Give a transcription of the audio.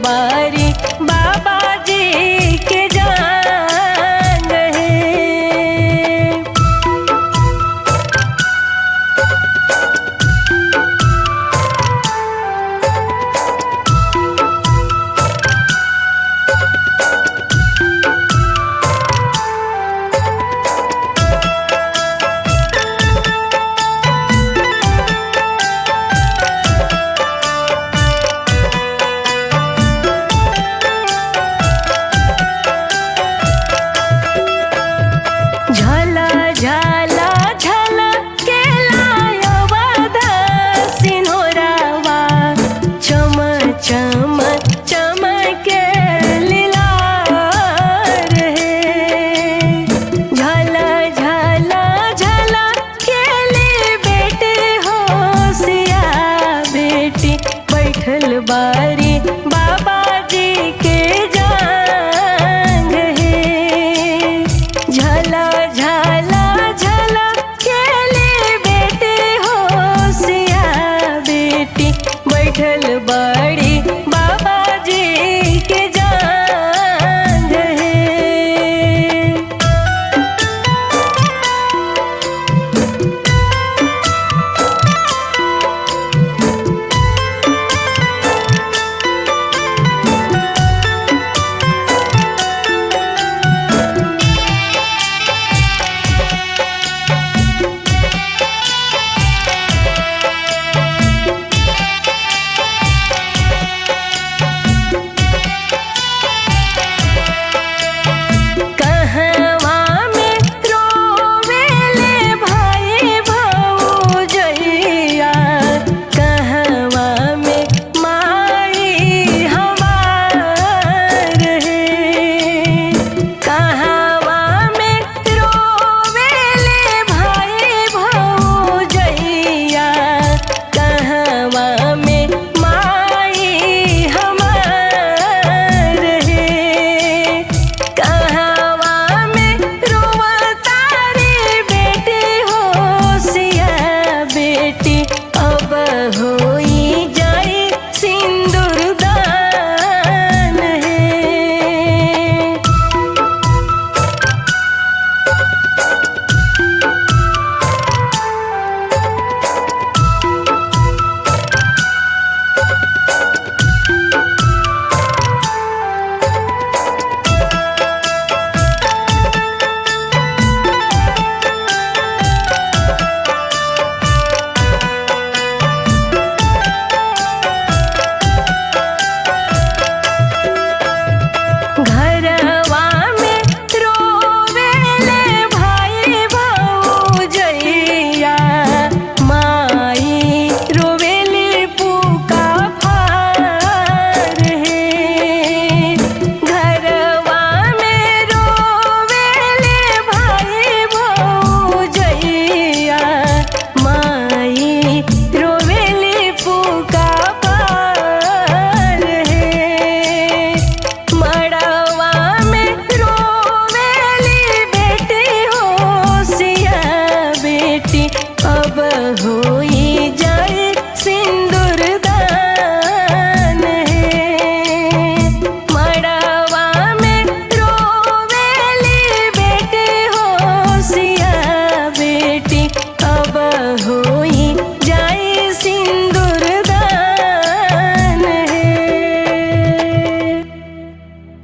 बारी बाबा जी के जान है। झला झला झला केला सिन्होरावा चम चम चमके लीलार हे। झला झला झला केले बेटे हो सिया बेटी बैठल बारी बाबा जी के जांग हे। झला झला झला केले बेटे हो सिया बेटी बैठल बड़ी बाबा जी के जांग हे। कहवा में रोवेले भाई भौजैया, कहवा में माई हमार हे। कहवा में रोवेले भाई भौजैया, कहवा में माई हमार हे। कहवा में रोवतारी बेटी हो सिया बेटी अब होई जाई सिंदूर दान हे। घरवा में रोवेले भाई भौजैया, माई रोवेली पुका फार हे। घरवा में रोवेले भाई भौजैया, माई रोवेली पुका फार हे। मड़वा में रोवेली बेटी हो सिया बेटी अब होई